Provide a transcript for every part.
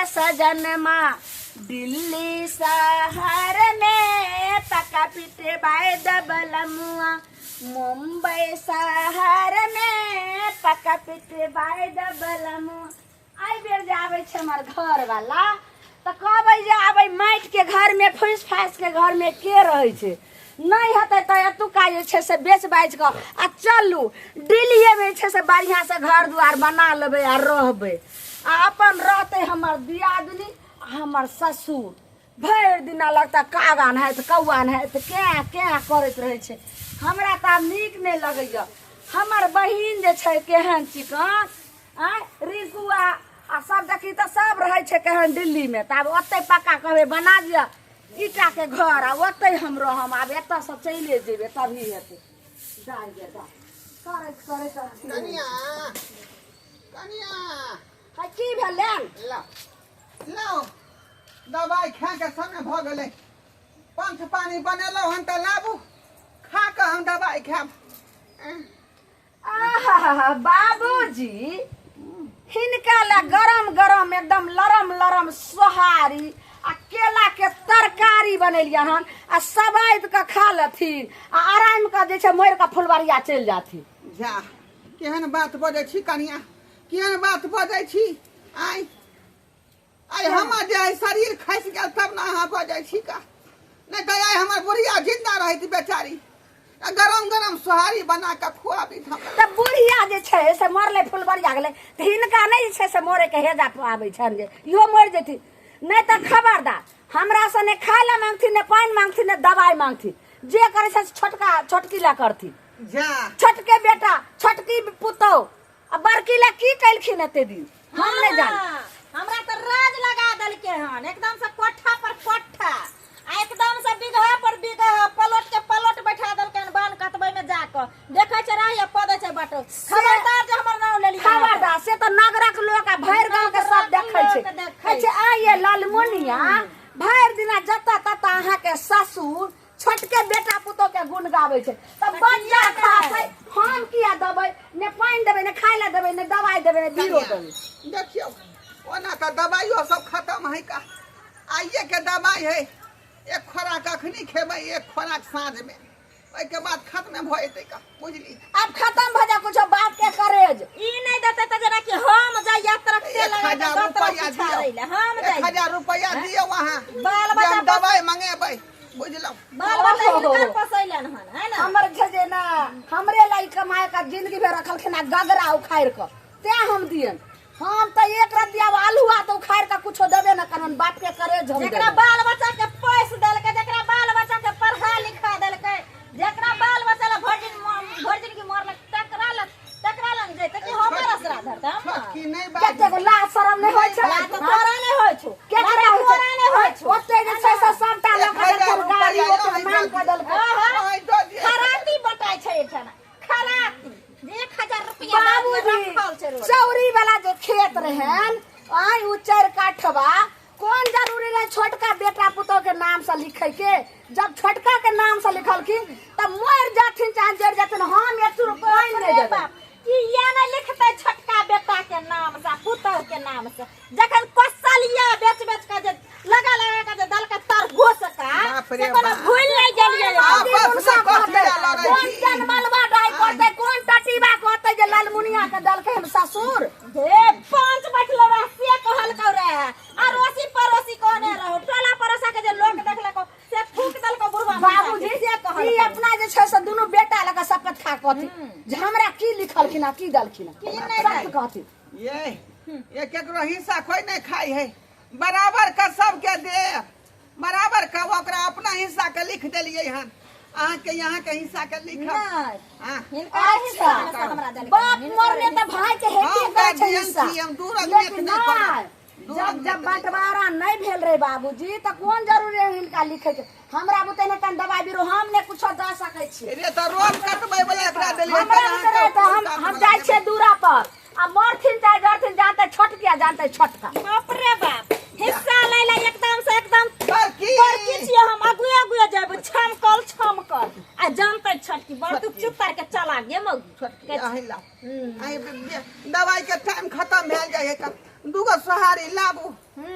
सजनमा दिल्ली शहर में पक्का पिटवाए दबलमुआ मुंबई शहर में पक्का पिटवाए दबलमुआ। एहि बेर जे आबै छै हमर घरवाला तऽ कहबै जे आबै माटिके घरमे फुसि फासि के घरमे के रहै छै, नहि हेतै तऽ एतुका जे छै से बेच बाजि कऽ आ चलू दिल्लीएमे जे छै से बढ़िआँसँ घर दुआर बना लेबै आ रहबै आ अपन रहतै हमर दियादनी आ हमर ससुर। भरि दिना लगता कागा नहाइत कौआ नहाइत केँ केँ करैत रहै छै। हमरा तऽ आब नीक नहि लगैए। हमर बहिन जे छै केहन चिकन आँय रिंकू आ सब देखी तऽ सब रहै छै केहन दिल्लीमे, तऽ आब ओतहि पक्का कहबै बना दिअ ईटाके घर आ ओतहि हम रहम, आब एतऽसँ चलिए जेबै तभी हेतै। दाइ गे दाइ करैत करैत अथी होइ कनिया छै। कनिया है, की भेलै? लाउ लाउ दवाइ खाके समय भऽ गेलै, पंच पानी बनेलहुँ हन तऽ लाबू खा कऽ हम दवाइ खायब। आहा, बाबूजी हिनका ला गरम गरम एकदम लरम लरम सोहारी आ केला के तरकारी बनेलियै हन आ सबाइद के खा लेथिन आ आराम के जे छै मरि के फुलवरिया चलि जाथिन। जा केहन बात बजै छी कनिया, केहन बात बजै छी? आइ आइ हमर जे है शरीर खसि गेल तब ने अहाँ बजै छी का, नहि तऽ आइ हमर बुढ़िया जिंदा रहैत बेचारी, आ गरम गरम सोहारी बना कऽ खुआबी हमरा। तऽ बुढ़िया जे छै से मरलै फुलबरिया गेलै तऽ हिनका नहि जे छै से मरैके हेजा आबै छनि जे इहो मरि जेथिन। नहि तऽ खबरदार हमरा से नहि खाय लए मांगथिन, नहि पानि मांगथिन, नहि दवाइ मांगथिन, जे करै छै से छोटका छोटकी लए करथिन। जा छोटके बेटा छोटकी पुतहु आ बड़की लए की केलखिन एते दिन हम नहि जानी। हाँ, हमरा तऽ राज लगा देलकै हन एकदम से कोठा पर कोठा आ एकदम से बीघा पर बीघा पलोट के पलोट बैठा देलकै हन बान कतबै में जाकऽ देखै छै राही आ पदै छै बाटो। खबरदार जे हमर नाम लेलियै। खबरदार से तऽ नगरक लोक आ भरि गाँव के सब देखै छै। लोक देखै कहै छै आइये ललमुनिया भरि दिना जतऽ ततऽ अहाँके ससुर छोटके बेटा पुतोह के गुण गाबै छै तऽ बच्चा खाते हम किया देबै, ने पानि देबै, ने खाय लए देबै, ने दवाइ देबै, ने बीरो देबै। देखियौ ओना तऽ दवाइयो सब खतम है का, आइए के दवाइ है, एक खोराक अखनी खेबै, एक खोराक साँझ में, ओहिके बाद खत्म भऽ जेतै का, बुझली? आब खत्म भऽ जा कुछो बाप के करेज। ई नहि देतै तऽ जेना कि हम जाइए तरफ तेल एक लगा कऽ हजार दस तरफ रुपैआ पिछाड़ै दियौ, लए हम एक जाइए। हजार रुपैआ दियौ अहाँ, बाल जे बच्चा हम दवाइ मंगेबै, बुझलहुँ? बाल बच्चा ओहो। हिनकर पोसैलन हन है ना। हमर छै जे ना हमरे लाई कमाए के जिंदगी भर रखलखिन आ गगरा उखाड़ि कऽ तें हम दियन। हम तऽ एक रत्ती आब आलुआ तऽ उखाड़ि कऽ कुछो देबे न करबनि, बाप के करेज हम जेकरा देबै। बाल बच्चा के पैस देलकै, जेकरा बाल बच्चा के पढ़ा लिखा देलकै, जेकरा बाल बच्चा ला भरि दिन भरि जिंदगी मरलक तकरा लग जैतै कि हमर असरा धरतै हमर? छोटकी नहि बाजू। कतेक लाज शरम नहि होइ छै? लाज तऽ तोरा नहि होइ छौ। केकरा लाज होइ छै? तोरा नहि होइ छौ। ओते जे छै से सबटा लऽ कऽ एक हजार देलकै गाड़ी, रुपैआ ओते अहीं नाम दऽ कऽ देलकै। हाँ, हाँ। अहीं दऽ दिअ। खराती बटाइ छै एहिठाम, खराती। जे 1000 रुपैआ बाबूजी रखल छै रोड। चौरी वाला जे खेत रहन आइ उ 4 काठवा कोन जरूरी रहे छोटका बेटा पुतोह के नाम से लिखे के? जब छोटका के नाम से लिखलखिन तब मर जाथिन चाहे जर जाथिन, हम एक रुपया नहीं रे देबै। बाप, किया नहि लिखतै छोटका बेटा के नाम से पुतोह के नाम से? जखन कौशलिया बेच बेच के जे लगा लगा के जे देलकै तरगोस का, बाप रे से कोनो बाप। भूलि नहि गेलियै। आपस में कथी लए लड़ै कोन छी? जनमलवा डाइ करतै, कोन टटीबा कहतै जे ललमुनिया के देलकै हम ससुर? हे पांच बैठलो रह से कहलकौ रहे, अड़ोसी पड़ोसी कहने रहो, टोला पड़ोसा के जे लोक देखलको से फूक देलको बुढ़वा बाबूजी से ई कहलकौ। अपना जे छै से दुनू बेटा लग शपथ खा कहथिन जे हमरा की लिखलखिन आ की देलखिन, की नहि सत्य कहथिन। ये केकरो हिस्सा कोई नहीं खाई है, बराबर का सबके दे, बराबर का ओकरा अपना हिस्सा के लिख देलियै हन, अहाँ के यहाँ के हिस्सा के लिखब। नहि, हाँ। हिनकर हिस्सा मे से हमरा देलकै। बाप मरने तऽ भाई के हेबे हम करै छै गार्जियन हिस्सा। छी, हम दूर अदमी लेकिन नहि करब। नहि, दूर जब अदमी जब नहि करब। बंटवारा नहीं भेल रहे बाबूजी तऽ कोन जरूरी है हिनका लिखे के? हमरा बुते नहि तहन दवाइ बीरो हम नहि कुछो दऽ सकै छियै। रे तऽ रोड कटबै वाला एकरा देलियै, हमरा बुते नहि तऽ हम जाइ छियै दूरा पर आ मरथिन चाहे जरथिन, जानते छोटकिया जानते छोटका। बाप रे बाप, हिस्सा लै लै एकदम से एकदम बड़की। बड़की छियै हम, अगुए अगुए जेबै, छमकल छमकल आ जानते छोटकी बड़ तू चुप करके चला गे मौगी। छोटकी अहीं लाउ, अहीं दवाई के टाइम खत्म भेल जाइ है। दूगो सोहारी लाबू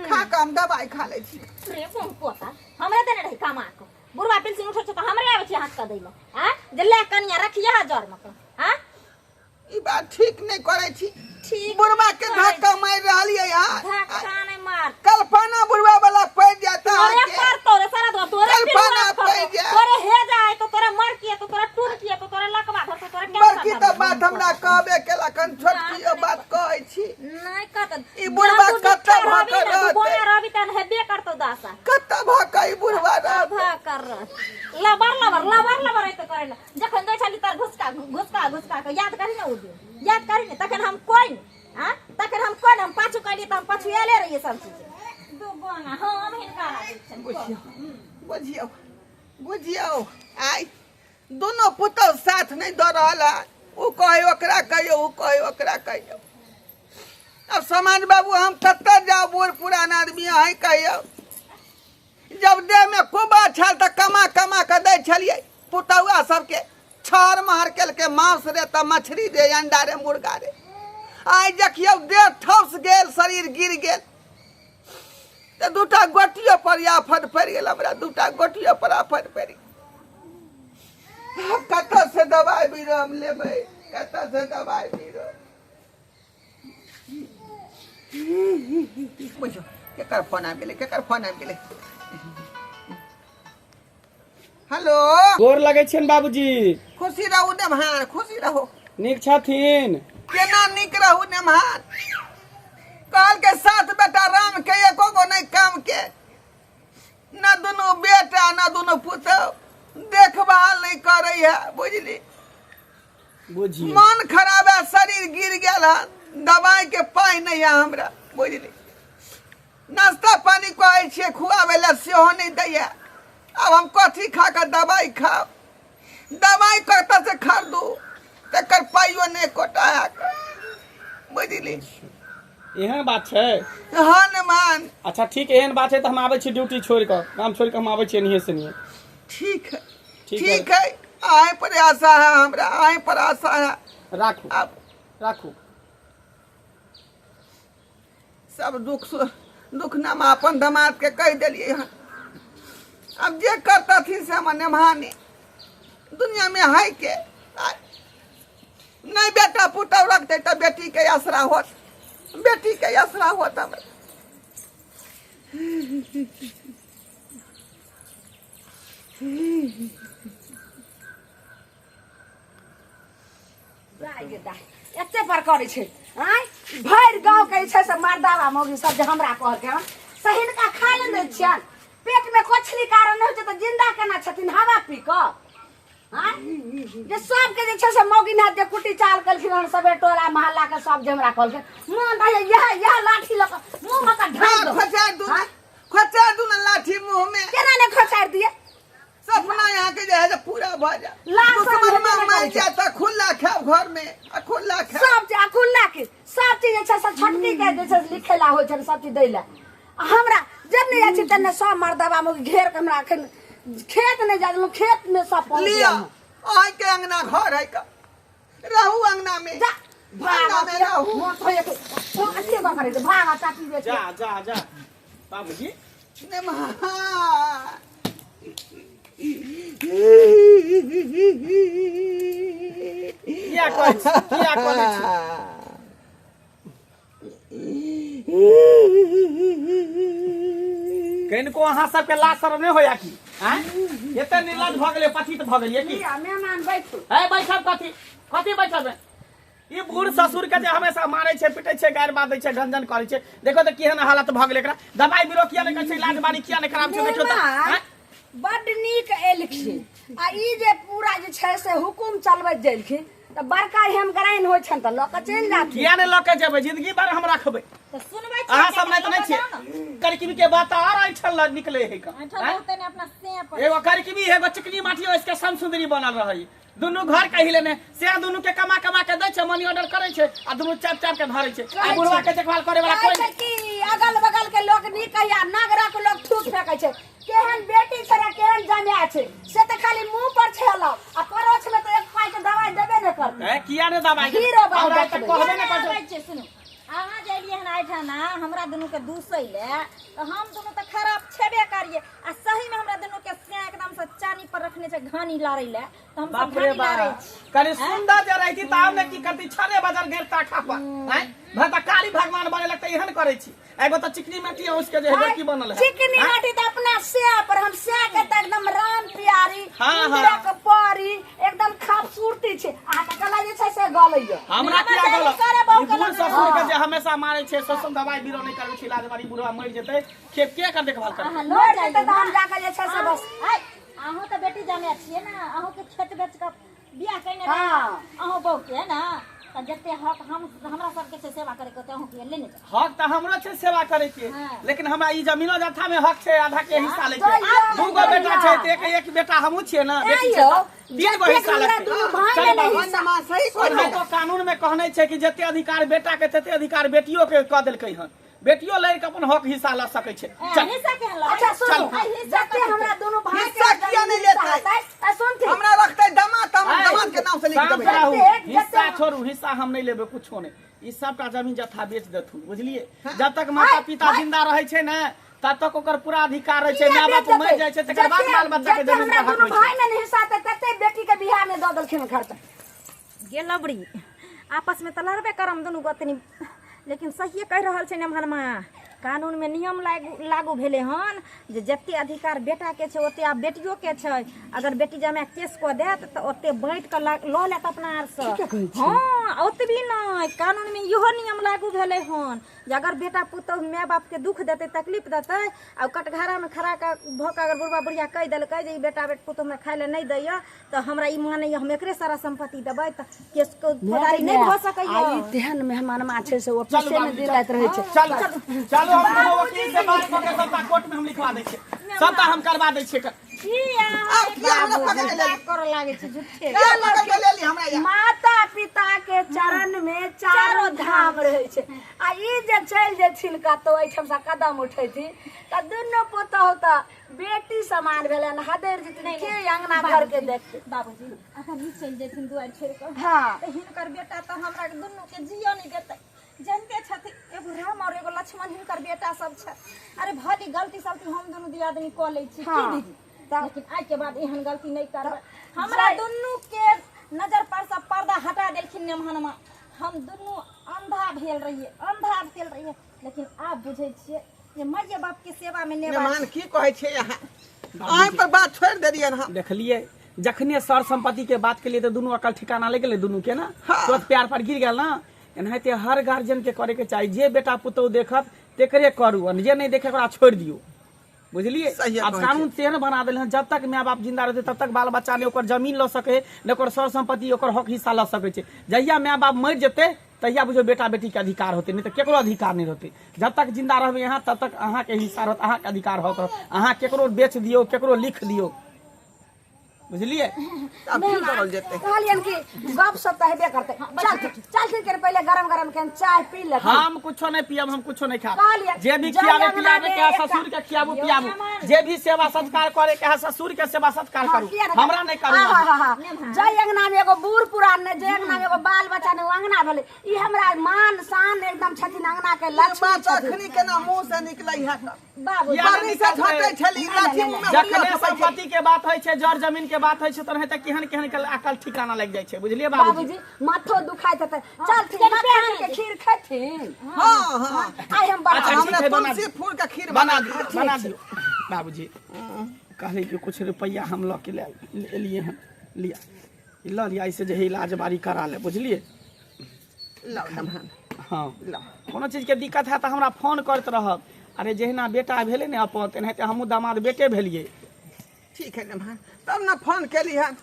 खा कऽ हम दवाइ खा लै छी। रे कोन पोता हमरे देने रही कमा के, बुढ़वा पेंशन उठै छै तऽ हमरे आबै छै हाथ कऽ दै लए, आँ जे ले कनिया रखिए जर में के, आँ ई बात ठीक नहि करै छी। ठीक बुढ़वा के करै धक्का मारि रहलियै हँ। धक्का नहि मार, कल्पना बुढ़वा वाला पड़ि जायत तोरे अहाँके। पर तोरे सारा दो तोरे कल्पना पिलुआ पड़ि जायत। तोरे हे जाय तो तोरे मर किए तो तोरे टूट किए तो तोरे लकवा धर तो तोरे कैंसर बड़की धर। तऽ बात हमरा कहबे केलक हन, छोटकी बात कहै छी। नहीं कहत ई बुढ़वा कतऽ भऽ कऽ रहतै? बोना रहबी तहन हेबे करतौ दासा। कतऽ भऽ कऽ ई बुढ़वा रहतै? भऽ कर रह लबर लबर लबर लबर ऐते करे ला जखन दै छली तर घुसका घुसका घुसका के, याद करी ने उ दिन, याद करी ने तखन हम कोइ ने आ तखन हम कोइ ने, हम पाछू कहलियै तऽ हम पछुएले रहियै सब चीज दू गोना हम हिनका राखै छियनि। बुझियौ बुझियौ बुझियौ, आइ दुनू पुतहु साथ नहि दऽ रहल है। ओ कहै ओकरा कहियौ, ओ कहै ओकरा कहियौ। अब समाज बाबू हम कतऽ जाउ? बूढ़ पुरान आदमी अहीं कहियौ। जब देहमे कुबा छल तऽ कमा कमा कऽ दै छलियै पुतहुआ सबके, छहर महर केलकै, मांस रे तऽ मछली रे, अंडा रे, मुर्गा रे। आइ देखियौ देह ठौस गेल, शरीर गिर गेल तऽ दूटा गोटियो पर आफत पड़ि गेल हमरा, दूटा गोटियो पर आफत पड़ि गेल। आब कतऽ से दवाइ बीरो हम लेबै? कतऽ से दवाइ बीरो? बुझियौ केकर फोन आबि गेलै, केकर फोन आबि गेलै? हेलो, गोर लगै छियनि बाबूजी। खुशी रहू नेमहार, खुशी रहू। नीक छथिन? केना नीक रहू नेमहार? कहल के सात बेटा राम के, एको गो नहीं काम के। न दुनू बेटा न दुनू पुतहु देखभाल नहीं करे है, बुझली? बुझिए मन खराब है, शरीर गिर गेल है, दवाई के पाइ नहीं है हमरा, बुझली? नाश्ता पानी कहै छियै खुआबै लए, सेहो नहि दैया। आब हम कथी खा कऽ दवाइ खाब? दवाइ कतऽ से खरीदू? तकर पाइयो नहि एकोटा है, बुझली? एहन बात छै? हाँ ने मान। अच्छा ठीक, एहन बात छै तऽ हम आबै छी ड्यूटी छोड़ि कऽ, काम छोड़ि कऽ हम आबै छी एनहिए से एनहिए। ठीक है। ठीक। ठीक है, अहीं पर आशा है हमरा, अहीं पर आशा है। राखू। आब राखू। सब दुख दुख नामा अपन दमाद के कहि देलियै हन। आब जे करतथिन से हमर नेमहानी। दुनिया में है के नहीं बेटा पुतहु रखते तऽ बेटी के आसरा होत, बेटी के आसरा होत हमरा। दाइ गे दाइ, एते पर करै छै आँय? भरि गाँव के जे छै से मर्दावा मौगी सब जे हमरा कहलकै हन से हिनका खाय लए दै छियनि? पेटमे कोछली कारण नहि होइ छै तऽ जिन्दा केना छथिन हवा पी कऽ आँय? जे सबके जे छै से मौगी नाथ जे कुटी चाल केलखिन हन सबे टोला मोहल्ला के सब जे हमरा कहलखिन, मोन रहैए इएह इएह लाठी लऽ कऽ मुँहमे कऽ ढाँकि दौ। खोचारि दू, आँय? खोचारि दू ने लाठी मुँहमे। केना नहि खोचारि दियै? सपना यहाँ के जे है से पूरा भऽ जाए। लाज शरम दुश्मन हेबे नहि मरि करै छै। जाए तऽ खुल्ला खायब घर में आ खुल्ला खायब। सब चीज आ खुल्ला के सब चीज जे छै से छोटकी के जे छै से लिखै ला होइ छै सब चीज दै ला। आ हमरा जब नहि जाइ छी तने सब मर्दबा मे घेर के हमरा अखन खेत नहि जा देलहुँ, खेत मे सब पहुँच लिअ गेलहुँ। अहीं के अंगना घर है का, रहू अंगना में। जा अंगना भाग में रहू। मोन होइए कि अथिए कऽ करै छै, भाग आ चाची बेच। जा जा जा बाबूजी। नेमहा किया कहै छी? किया कहै छी? कनिको अहाँ सबके लाज शरम नहि होया की? आँय, एते निर्लज भऽ गेलै, पतित भऽ गेलियै की? लिअ मेहमान बैठू। है बैठब कथी? कथी बैठब? ई बूढ़ ससुर के जे हमेशा मारै छै, पिटै छै, गारि बात दै छै, गंजन करै छै। देखो तऽ केहन हालत भऽ गेलै एकरा। दवाई बीरो किया नहि करै छै? इलाज बारी किया नहि कराबै छै? देखियौ तऽ मेहमान आँय? बड्ड नीक एलखिन आ ई जे पूरा जे छै से हुकुम चलबैत गेलखिन तऽ बड़का हेमग्राइन होइ छनि तऽ लऽ कऽ चलि जाथिन। किया नहि लऽ के जेबै? जिंदगी भर हम रखबै। तऽ सुनबै छियै। अहाँ सब नहि तऽ नहि छियै। करकिबी के बात आर ऐठल लऽ निकले है का। ऐठल आँय? बहुते ने अपना से पर। एगो करकिबी एगो चिकनी माटी इसके सम सुंदरी बनल रहै, दुनू घर के हिले ने से दुनू के कमा कमा के दै छै, मनी ऑर्डर करै छै आ दुनू चाप चाप के धरै छै। आ बुढ़वा के देखभाल करे वाला कहै कोई छै नहि। कि अगल बगल के लोक नीक है आ नगरक लोक थूक फेकै छै। केहन बेटी छै रे, केहन जमाय छै से तऽ खाली मुंह पर छै अलग आ परोछ में तऽ एक पाई के दवाई देबे नहि करतै। ए, किया ने दवाई देबै? हीरो बाबू हमरा तऽ देखबै। कहबे नहि केना करतै। आबै छै? सुनू, अहाँ जे एलियै हन एहिठाम हमरा दुनू के दूसै ले तऽ हम दुनू तऽ खराब छेबे करियै आ सही में हमरा दुनू के से एकदम से चानी पर रखने छै घानी लारै ले तऽ हम सब बाप रे घानी लारै बाप छी कनि सुंदर जे रहती तऽ आब ने की करती छने बजल गेल ताखा पर आँय भता काली भगवान बने लगते एहन करै छी एगो तऽ चिकनी माटी है उसके जे है की बनल है चिकनी आँय? माटी तऽ अपना से पर हम से के तऽ एकदम राम प्यारी हाँ, हाँ। इंदिरा के परी एकदम खूबसूरती छै अहाँ के गला जे छै से गलैया हमरा हमर किया सहेली गलत करे बहु ई के बूढ़ लगन। ससुर के जे हमेशा मारे छै ससुर दवाई बीरो नहि करबै छै इलाज बारी बुढ़वा मरि जेतै के के कर देखभाल करतै अहाँ लऽ मरि जाइयौ जेतै तऽ हम ना। जाके जे छै से बस आइ अहूँ तऽ बेटी जामे छियै ने अहूँके खेत बेच कऽ बियाह कयने रहियै हाँ। अहूँ बहूके है ना तऽ जते हक हम हमरा सबके छै सेवा करैके ओते अहूँके लेने जाउ हक तऽ हमरो छै सेवा करे के हाँ। लेकिन हमरा ई जमीनो जथा में हक छै आधा के हिस्सा ले के जइयो, दू गो बेटा छै जइयो। तऽ एक एक बेटा हमहूँ छियै ना बेटी छै आइयो, तऽ तीन गो जतेक हिस्सा हमरा लगतै दुनू भाय चल मे नहि बाबू। हिस्सा माँ सही ओना कहै तो कानून में कहने छै कि जते अधिकार बेटा के तते अधिकार बेटियो के कऽ देलकै हन बेटियो लड़ि के अपन हक हिस्सा लऽ सकै छै चल हिस्सा के हल्ला अच्छा सुनू चल। जते हमरा दुनू भाई के हिस्सा किया नहि हिस्सा लेतै? हेतै, आ सुनथिन हमरा रखतै दमाद तऽ हम दमाद के नाम से लिख शांत देबै रहू जते- हिस्सा छोड़ू हिस्सा हम नहि लेबै कुछो नहि ई सबटा जमीन जथा बेच देथुन बुझलिए जब तक माता पिता जिंदा रहै छै ने तब तक ओकर पूरा अधिकार रहै छै किया माय बाप बेच मरि देतै? जाइ छै तकर बाद जते- बाल बच्चा के जते जमीन हमरा पर हक दुनू होइ छै भाई मे नहि हिस्सा हेतै तते बेटी के बियाह मे दऽ देलखिन खर्चा गेलबड़ी आपसमे तऽ लड़बे करम दुनू गोतनी लेकिन सहिए कहि रहल छै नेमहनमा कानूनमे नियम लागू लागू भेलै हन जे जते अधिकार बेटाके छै ओते आब बेटियोके छै अगर बेटी जमाए केस कऽ देत तऽ ओते बाँटि कऽ लऽ लेत अपना आरसँ हँ ओतबी नहि कानूनमे इहो नियम लागू भेलै हन जे अगर बेटा पुतहु माय बापके दुख देतै तकलीफ देतै आ ओ कटघरामे खड़ा भऽ कऽ अगर बुढ़बा बुढ़िया कहि देलकै जे ई बेटा बेटी पुतहु हमरा खाइ लए नहि दैए तऽ हमरा ई मानैया हम एकरे सारा संपत्ति देबै तऽ केस के फौजदारी नहि भऽ सकैया आ ई तेहन मेहमानमा छै से ऑफिसे मे दिन राति रहै छै चलू चलू हम कोनो वकील से बात कऽ के सबटा कोर्ट में हम लिखवा दै छियै सबटा हम करवा दै छियै की अहाँ आब किया हमरा पकड़ के लेली? करऽ लागै छै झूठे किया पकड़ के लेली हमरा या माता पिता के चरण में चारो धाम रहै छै आ ई जे चलि जेथिन कतौ एहिठाम से कदम उठेथिन तऽ दुनू पुतहु तऽ बेटी समान भेलनि हदरि जेथिन के अंगना घर के देखते बाबूजी अहाँ भी चलि जेथिन दुआरि छोड़ि कऽ हाँ। तऽ हिनकर बेटा तऽ हमरा दुनू के जियो नहि देतै जानते छथिन एगो राम और एगो लक्ष्मण हिनकर बेटा सब छै अरे भली गलती सलती हम दुनू दियादनी कऽ लै छी की हाँ। दीदी लेकिन आइ के बाद एहन गलती नहि करबै हमरा दुनू के नजर पर से पर्दा हटा देलखिन नेमहनमा हम दुनू अंधा भेल रहियै अंधा भेल रहियै लेकिन आब बुझै छियै जे माइये बाप के सेवा में नेबा मेहमान की कहै छियै अहाँ अहीं पर बात छोड़ि देलियनि हँ देखलिए जखने सर संपत्ति के बात के लिए तो दुनू अकल ठिकाना लग गेलै दुनू के ना हाँ। तुरंत प्यार पर गिर गेल ना एनाहिते हर गार्जियन के करे के चाही जे बेटा पुतोह देखत तेकरे करू आ जे नहीं देखे ओकरा छोड़ि दियौ बुझलिए सहिए आब कहै कानून तेहन बना देल हन जब तक माय बाप जिंदा रहते तब तक बाल बच्चा ने ओकर जमीन लऽ सके ने ओकर सर संपत्ति ओकर हक हिस्सा लऽ सकै छै जहिया माय बाप मरि जेतै तहिया बुझियौ बेटा बेटीके अधिकार होतै नहि तऽ केकरो अधिकार नहि रहतै जब तक जिंदा रहबै अहाँ तब तक अहाँके हिस्सा रहत अहाँके अधिकार हक रहत अहाँ केकरो बेच दियौ केकरो लिख दियौ बुझलिए आब की करल जेतै कहलियन कि गप सप तऽ हेबे करतै चल चल ठीक करे पहिले गरम गरम के चाय पी ले हम कुछो नहीं पियब हम कुछो नहीं खाब कहलियै, जे भी जय खियाबे अंगना पियाबे में के है एकटा- ससुर के खियाबू पियाबू जे भी सेवा सत्कार करे के है ससुर के सेवा सत्कार हाँ, करू किया ने हमरा नहीं करू हाँ, हाँ, हाँ, हाँ। जय अंगना में एगो बूढ़ पुरान ने जय अंगना में एगो बाल बच्चा ने ओ अंगना भेलै ई हमरा मान शान एकदम छथिन अंगना के लक्ष्मी बात छथिन अखनी केना मुंह से निकलै है बाबू किया बड़ी से झटै छली लाठी मुंह में जखने हुलिया थपै छली। संपत्ति के बात होइ छै जर जमीन के बात होइ छै तहन तऽ केहन केहन के अकल ठिकाना लागि जाइ छै बुझलियै बाबूजी बाबूजी माथो दुखाइत हेतै चलथिन मखान के खीर खेथिन हाँ हाँ आइ हम बना अच्छा, ठीक हमरा है, बना तुलसी फूल के खीर बना दियौ बना दियौ बाबूजी कहली कि कुछ रुपैआ हम लऽ के ले एलियै हन लिअ ई लऽ लिअ एहिसँ जे है इलाज बारी करा ले बुझलियै लाउ नमहन हँ लाउ कोनो चीजके दिक्कत हैत तऽ हमरा फोन करैत रहब अरे जहिना बेटा भेलै ने अपन तेनाहिते हमहूँ दामाद बेटे भेलियै ठीक है नमहन तब ने फोन केली हन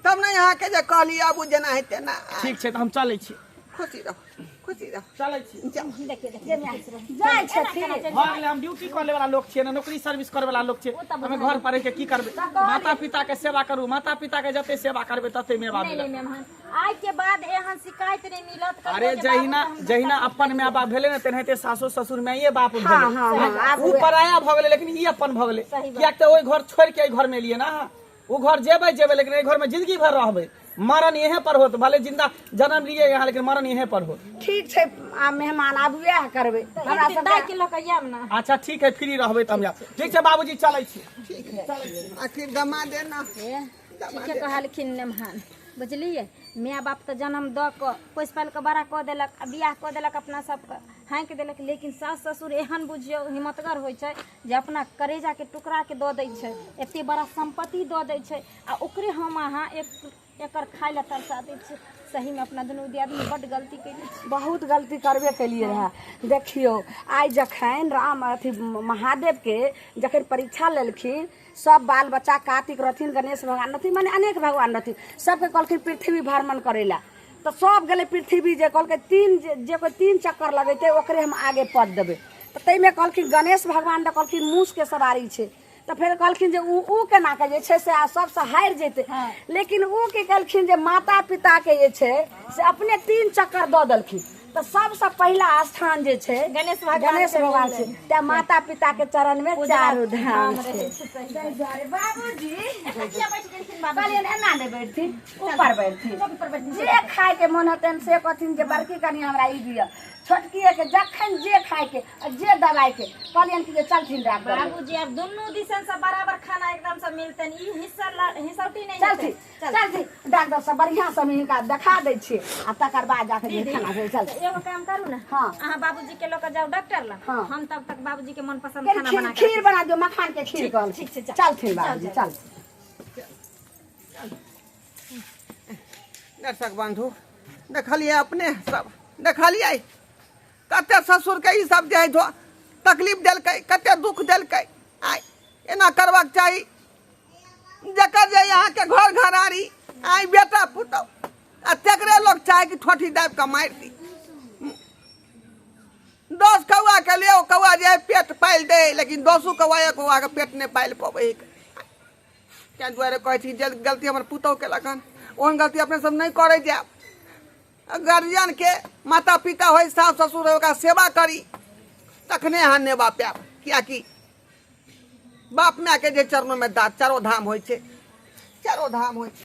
तब ने अहाँके जे कहली आबू जेना है तेना ठीक छै तऽ हम चलै छी खुशी रहू खुशी रहू चलै छी जाउ देखिए देखिए जाइ छथिन भऽ गेलै हम ड्यूटी करे वाला लोक छियै ने नौकरी सर्विस करे वाला लोक छियै हमे घर पर रहि के की करबै माता पिता के सेवा करू माता पिता के जते सेवा करबै तते मेवा नहीं मिलत नहीं मेहमान आइ के बाद एहन शिकायत नहीं मिलत कहियो अरे जे जहिना बाबू तऽ हम जहिना अपन माय बाप भेलै ने तेनाहिते सासो ससुर माये बाप भेलै हाँ, हाँ, आब ऊ पराया भऽ गेलै लेकिन ई अपन भऽ गेलै सही बात। कियाक तऽ ओहि घर छोड़ि के एहि घर मे एलियै ना ओ घर जेबै जेबै लेकिन एहि घर मे जिंदगी भर रहबै मरण यहीं पर होत, भले जिंदा जन्म लिए यहाँ लेकिन मरण यहीं पर होत। ठीक छै, आ मेहमान आब वएह करबै हमरा एक दिन सबके। दाइ के लऽ कऽ आयब ने। अच्छा ठीक है, फ्री रहबै तऽ हम जायब। ठीक छै बाबूजी, चलै छी। ठीक है, आखिर दमा देना। ठीके कहलखिन मेहमान, बुझलियै? माय बाप तऽ जन्म दऽ कऽ पोसि पालि कऽ बड़ा कऽ देलक आ बियाह कऽ देलक, अपना सबके हाँकि देलक, लेकिन सास ससुर एहन बुझियौ हिम्मतगर होइ छै जे अपना करेजाके टुकड़ाके दऽ दै छै, एते बड़ा सम्पत्ति दऽ दै छै, आ ओकरे हम अहाँ एक एकर खाय लए तरसा दै छियै। सहीमे अपना दुनू दियादनी बड्ड गलती केने छी। बहुत गलती करबे केलिए रहए। देखियौ, आइ जखन राम अथी महादेवके जखन परीक्षा लेलखिन, सब बाल बच्चा कार्तिक रहथिन, गणेश भगवान रहथिन, माने अनेक भगवान रहथिन, सबके कहलखिन पृथ्वी भ्रमण करै लए, तऽ सब गेलै पृथ्वी। जे कहलकै तीन जे कोइ 3 चक्कर लगेतै ओकरे हम आगे पद देबै। तऽ ताहिमे कहलखिन गणेश भगवान तऽ कहलखिन मूसके सवारी छै, तऽ फेर कहलखिन जे उ केना के जे छै से आ सबसँ हारि जेतै। लेकिन उ की केलखिन जे माता पिताके जे छै से अपने 3 चक्कर दऽ देलखिन, तऽ सबसँ पहिला स्थान जे छै गणेश भगवान गणेश के भगवान छै। मिललै। तेँ माता पिता के चरण में चारू धाम रहै छै। छै, सही। ताहि दुआरे बाबूजी किया बैठ गेलखिन बाबूजी? कहलियनि एना नहि बैठथिन, ऊपर बैठथिन। चौकी पर बैठथिन। जे खायके मोन हेतनि से कहथिन जे बड़की कनि हमरा ई दिअ, छोटकी के जखन जे खायके आ जे दवाइके कहलियनि कि जे चलथिन डॉक्टर लग। बाबूजी आब दुनू दिसन से बराबर खाना एकदम से मिलतनि, ई हिस्सा हिसौटी नहि चलथिन। हेतै। चल। चलथिन डॉक्टर सब बढ़िआँ से हम हिनका देखा दै छियै आ तकर बाद जाके जे खाना भेल। चल। एगो काम करू ने। हाँ। अहाँ बाबूजी के लऽ कऽ जाउ डॉक्टर लग। हाँ। हम तब तक बाबूजी के मनपसंद खीर खाना बना के खीर बना दियौ, मखान के खीर कहलखिन। ठीक छै, चल। चलथिन बाबूजी, चल। दर्शक बंधु, देखलिए अपने सब, देखलिए कते ससुर के ई सब जे है तकलीफ देलकै, कते दुख देलकै। आइ एना करबाक चाही? जकर जे अहाँके घर घरारी आइ बेटा पुतहु आ तकरे लोक चाहे कि ठोठी दाबि कऽ मारि दी। 10 कौआ के लिए ओ कौआ जे है पेट पालि दे, लेकिन 10 कौआ एक कौआ के पेट नहि पालि पबै। ताहि दुआरे कहै छी जे गलती हमर पुतहु केलक हन, ओहन गलती अपने सब नहि करै जायब। गार्जियन के माता पिता होइ, सास ससुर होइ, ओकरा सेवा करी तखने अहाँ नेबा पायब, कियाकि बाप मायके जे चरणोमे चारो धाम होइ छै, चारो धाम होइ छै।